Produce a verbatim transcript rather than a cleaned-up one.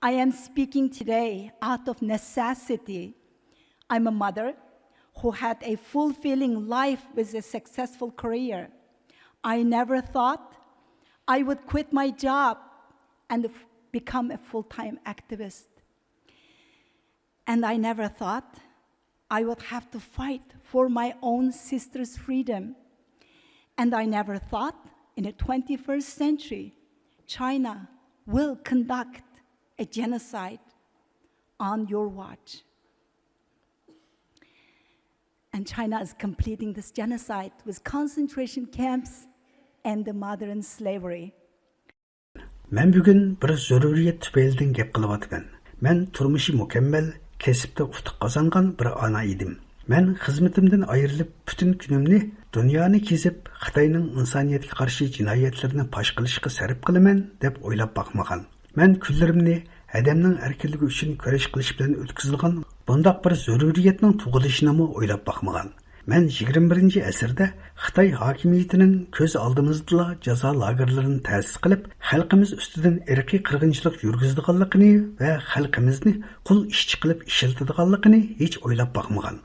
I am speaking today out of necessity. I'm a mother who had a fulfilling life with a successful career. I never thought I would quit my job and f- become a full time activist. And I never thought I would have to fight for my own sister's freedom. And I never thought in the twenty-first century, China will conduct a genocide on your watch. And China is completing this genocide with concentration camps and the modern slavery. مەن بۈگۈن بىر زۆرۈرىيەت تۈپەيلىدىن گەپ قىلىۋاتىمەن. مەن تۇرمۇشى مۇكەممەل، كەسىپتە ئۇتۇق قازانغان بىر ئانا ئىدىم. مەن خىزمىتىمدىن ئايرىلىپ، پۈتۈن كۈنۈمنى دۇنيانى كېزىپ، خىتاينىڭ ئىنسانىيەتكە قارشى جىنايەتلىرىنى پاش قىلىشقا سەرپ قىلىمەن، دەپ ئويلاپ باقمىغان. مەن كۈنلىرىمنى ئادەمنىڭ ئەركىنلىكى ئۈچۈن كۈرەش قىلىش بىلەن ئۆتكۈزىدىغان بۇنداق بىر زۆرۈرىيەتنىڭ تۇغۇلۇشىنىمۇ ئويلاپ باقمىغان. مەن يىگىرمە بىرىنچى ئەسىردە خىتاي ھاكىمىيىتىنىڭ كۆز ئالدىمىزدىلا جازا لاگېرلىرىنى تەسىس قىلىپ، خەلقىمىز ئۈستىدىن ئىرقىي قىرغىنچىلىق يۈرگۈزىدىغانلىقىنى ۋە خەلقىمىزنى قۇل ئىشچى قىلىپ ئىشلىتىدىغانلىقىنى ھېچ ئويلاپ باقمىغان.